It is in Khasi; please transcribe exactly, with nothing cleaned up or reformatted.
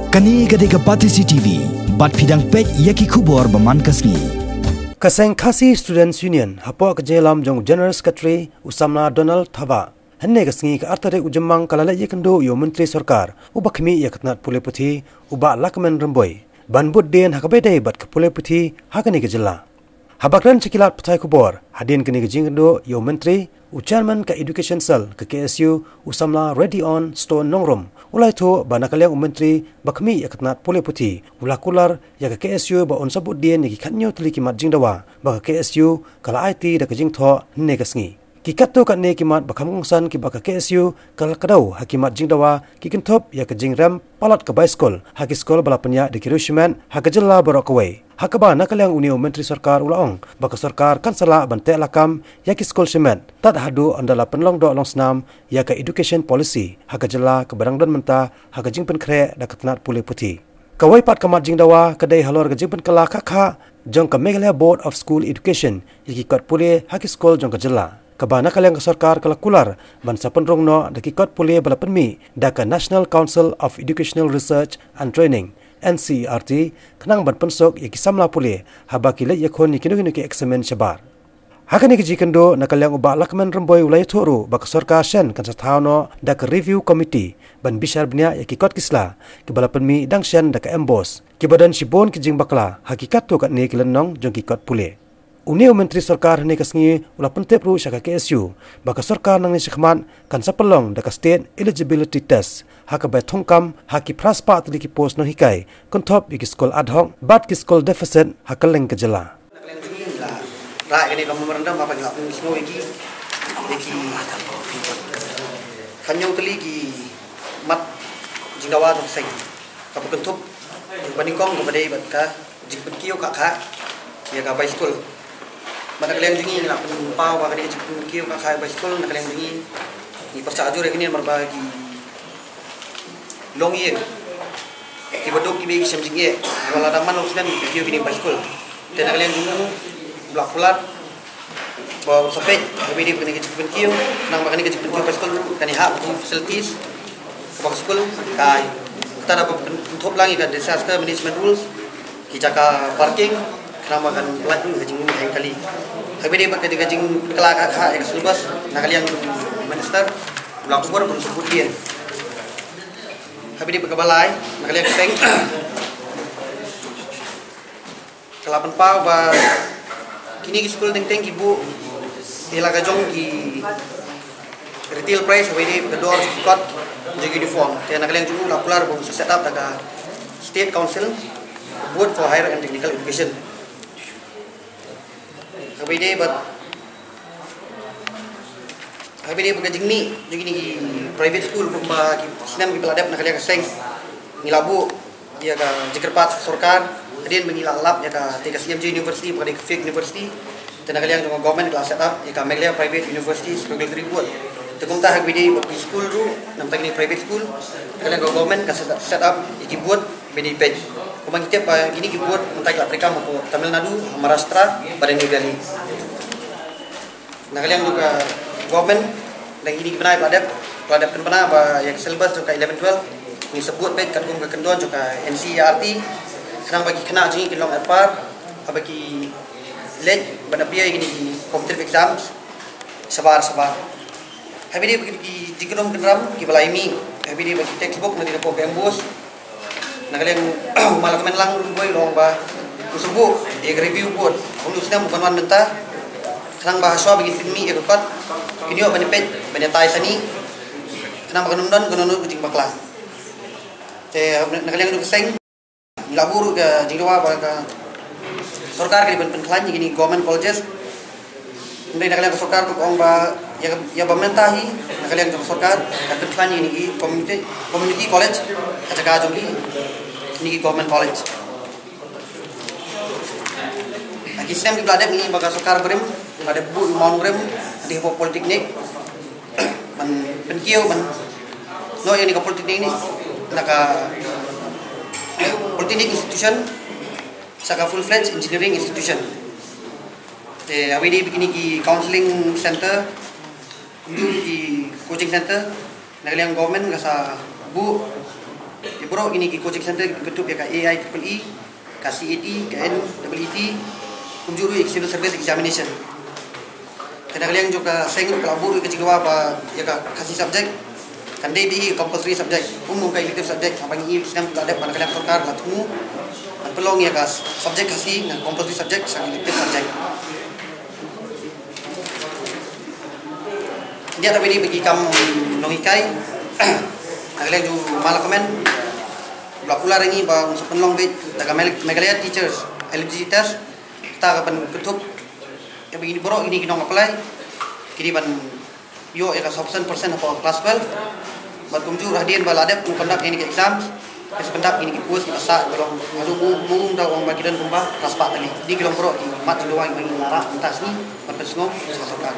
Kane ka dei ka Batesi T V, bad phi dang peit ïa ki khubor ba man ka sngi. Ka seng Khasi Students Union, hapoh ka jingïalam jong u General Secretary, u samla Donald Thabah, hynne ka sngi ka ar tarik u Jymmang ka la leit ïakynduh ïa u Myntri Sorkar uba khmih ïa ka tnat pule puthi, u Bah Lahkmen Rymbui, ban bud dien ha kaba ïadei bad ka pule puthi ha kane ka jylla. Haba kren sha ki lad pathai khubor hadien kane ka jingkynduh ïa u Myntri, u Chairman ka Education Cell ka K S U, u samla Redion Stone Nongrum, u la ïathuh ba na ka liang u Myntri ba khmih ïa ka tnat pule puthi u la kular ïa ka K S U ba un sa bud dien ïa ki khathynñiew tylli ki mat jingdawa ba ka K S U ka la aiti da ka jingthoh hynne ka sngi. Ki katto katne ki mat ba kham kongsan kiba ka K S U ka la kdew ha ki mat jingdawa ki kynthup ïa ka jingrem palat ka baiskul ha ki skul ba la pynïaid da ki riew shimet ha ka jylla baroh kawei. Ha kaba na ka liang une u Myntri Sorkar u la ong ba ka sorkar kan sa lah ban teh lakam ïa ki skul shimet tad haduh ynda la pynlong doh long snam ïa ka Education Policy ha ka jylla kaba dang don mynta ha ka jingpynkhreh da ka tnat pule puthi. Kawei pat ka mat jingdawa ka dei halor ka jingpynkylla khah khah jong ka Meghalaya Board of School Education ïa ki kot pule ha ki skul jong ka jylla, kaba na ka liang ka sorkar ka la kular ban sa pynrung noh da ki kot pule ba la pynmih da ka National Council of Educational Research and Training, N C E R T, khnang ban pynsuk ïa ki samla pule haba ki leit ïakhun ïa kino kino ki eksamin shabar. Ha kane ka jingkynduh, na ka liang u Bah Lahkmen Rymbui u la ïathuh ruh ba ka sorkar shen kan sa thaw noh da ka Review Committee ban bishar bniah ïa ki kot ki sla kiba la pynmih dang shen da ka MBOSE, kiba don shibun ki jingbakla ha ki katto katne ki lynnong jong ki kot pule. Une u Myntri Sorkar hynne ka sngi u la pyntip ruh sha ka K S U ba ka sorkar nangne shakhmat kan sa pynlong da ka State Eligibility Test ha kaba thungkam ha ki phra spah tylli ki post nonghikai, kynthup ïa ki skul ad hoc bad ki skul deficit ha kylleng ka jylla. Na ka liang jong ngi la rah ïa kane ka memorandum ba ngi la pynsngew ïa ki, ïa ki khathynñiew tylli ki mat jingdawa jong ka seng, kaba kynthup ïa kaba nyngkong kaba dei bad ka jingpynkiew khah khah ïa ka baiskul. Bad na ka liang jong ngi ngi la pynpaw ba ka dei ka jingpynkiew khah khah ïa ka baiskul, na ka liang jong ngi ngi pyrshah jur ïa kine namar ba ki longïing kiba duk kiba ïeit ki shem jingeh, ba lada man long snem ki kiew kine baiskul. Te na ka liang jong u, u la kular ba un sa peit ha kaba ïadei bad kane ka jingpynkiew, khnang ba kane ka jingpynkiew baiskul kan ïahap ki facilities kaba ka skul ka ai. Kata da ba pyn-, pynthup lang ïa ka disaster management rules, ki jaka parking, khnang ba kan pyllait ruh ïa ka jingmih jingkali. Ha kaba ïadei bad ka jingkylla khah khah ïa ka syllabus, na ka liang jong u Minister u la kubur ba un sa bud dien. Ha kaba ïadei bad kaba lai, na ka liang ka seng ka la pynpaw ba kine ki skul teng teng ki buh ïa la ka jong ki retail price ha kaba ïadei bad ka dor jong ki kot jong ki uniform. Te na ka liang jong u la kular ba un sa set up da ka State Council Board for Higher and Technical Education. Ha kaba ïadei bad Ha kaba ïadei bad ka jingmih jong kine ki private school kumba ki snem kiba la dep, na ka liang ka seng ngi la buh ïa ka jingkyrpad sha ka sorkar hadien ba ngi la lap ïa kata ka C M J University ba ka dei ka fake university. Te na ka liang jong ka government ka la set up ïa ka Meghalaya Private Universities Regulatory Board. Te kumta ha kaba ïadei bad ki school ruh, na bynta kine private school, na ka liang ka government ka set, set up ïa ki board ba dei peit. Kumba ngi tip ba kine ki board mynta ki la treikam hapoh Tamil Nadu, Maharashtra bad New Delhi. Na ka liang jong ka government, na kine ki bnai ba la dep, ba la dep pynbna ba ïa ka syllabus jong ka eleven twelve ngi sa bud beit katkum ka kyndon jong ka N C E R T, khnang ba ki khynnah jong ngi kin long at par haba ki leit ban appear ïa kine ki competitive exams shabar shabar. Ha kaba ïadei bad ki jingkynrum kynram kiba la ïa mih, ha kaba ïadei bad ki textbook na ka liang ka MBOSE, na ka liang u Bah Lahkmen Rymbui u la ong ba un sa buh ïa ka review board ha une u snem uban wan mynta, khnang ba hashwa ba ngin pynmih ïa ka kot kin ïoh ban ïa peit ban ïa tai sani, khnang ba kan ym don kano kano ka jingbakla. Te na ka liang ka seng ngi la buh ruh ka jingdawa ba ka sorkar ka dei ban pynkhlaiñ ïa kine ki government colleges. Hynrei na ka liang ka sorkar ka ong ba ïa, ïa ba mynta hi, na ka liang ka sorkar kan pynkhlaiñ ïa kine ki community, community college ha jaka jong ki, kine ki government college. Ha ki snem kiba la dep ngi, ba ka sorkar barim la dep buh mawngrim ha Dei Hapoh Polytechnic ban pynkiew ban noh ïa kane ka polytechnic, na ka polytechnic institution sha ka full fledged engineering institution. Te ha kaba ïadei bad kine ki counselling center, ki coaching center, na ka liang government ka sa buh ïa Baroh kine ki coaching center ki kynthup ïa ka A I triple E, ka C A T, ka N E E T, kumjuh ruh ïa ki civil service examination. Te na ka liang jong ka seng ruh ka la buh ruh ka jingdawa ba ïa ka Khasi subject kan dei beit hi compulsory subject, ym kum ka elective subject haba ngi ïohi snem la dep ba na ka liang sorkar la thmu ban pynlong ïa ka subject Khasi na compulsory subject sha ka elective subject. Ïa, da bini bagi kam nonghikai. Na ka liang jong u Malakmen, u la kular ïa ngi ba un sa pynlong beit da ka Mel-, Meghalaya Teachers Eligibility Test, kata ka ban kynthup ïa ba kine baroh kine ki nong apply, kine ban ïoh ïa ka sawphew percent hapoh class twelve. Bad kumjuh hadien ba la dep conduct ïa kine ki exam, ki sa pyndap ïa kine ki post kiba sah, ba long haduh mu mu da ong ba ki don kumba ka spah tylli. Kine ki long baroh ki mat jingdawa kiba ngi la rah mynta ka sngi ban pynsngew sha ka sorkar.